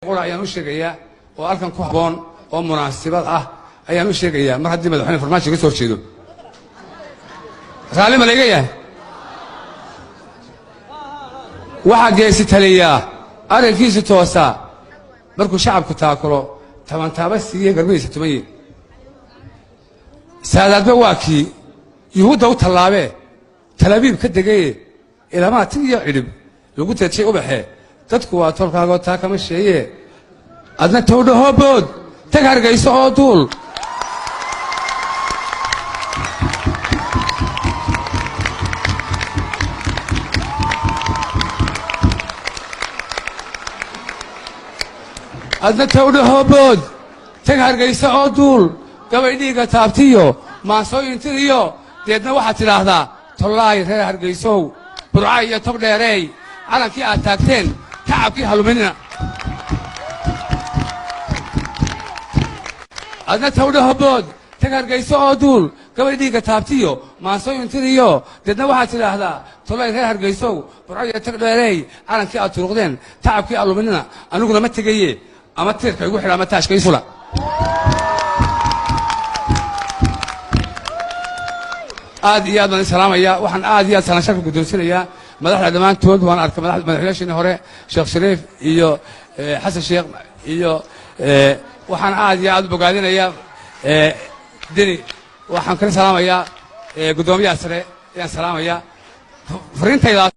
Qura ayaan u sheegayaa oo halkan ku habboon oo munaasibad ah ayaan u sheegayaa. Mar haddii Madaxweyne Farmaajo ka soo horjeedo, raalli ma layga yahay? Waxaa geesi taliyaa arrinkiisu toosaa markuu shacabku taakulo, tabantaaba siiye, garbihiisa tumaye. Saadaadba waa kii Yuhuudda u tallaabee Talabiib ka degaye, ilamaa tig iyo cidhib lagu teedshay ubaxee. Dadku waa tolkaagoo taa kama sheeye. Adna towdhahoobood, tag Hargayso oo duul. Adna towdhahoobood, tag Hargayso oo duul, gabay dhiigga taabtiyo maansooyin tiriyo. Deedna waxaad tidhaahdaa: "Tollaay reer Hargaysow, Burca iyo tog dheereey, calankii aad taagteen tacabkii haluminina." Adna towdhahobood, tag Hargayso oo duul, gabay dhiigga taabtiyo maansooyin tiriyo. Deedna waxaad tidhaahdaa: "Tollaay reer Hargaysow, Burco iyo tog dheereey, calankii aad turuqdeen tacabkii haluminina." Aniguna ma tegaye, ama tiirka igu xidha ama taashka isula. Aad iyo aad baan salaamayaa. Waxaan aad iyo aad salaan sharka guddoonsinayaa madaxda dhammaantood. Waan arkay madaxweynayaashii hore, Sheekh Shariif iyo Xasan Sheekh iyo waxaan aad iyo aad u bogaadinayaa Deni. Waxaan kala salaamayaa guddoomiyaha sare ayaan salaamayaa. Fariintaydaas.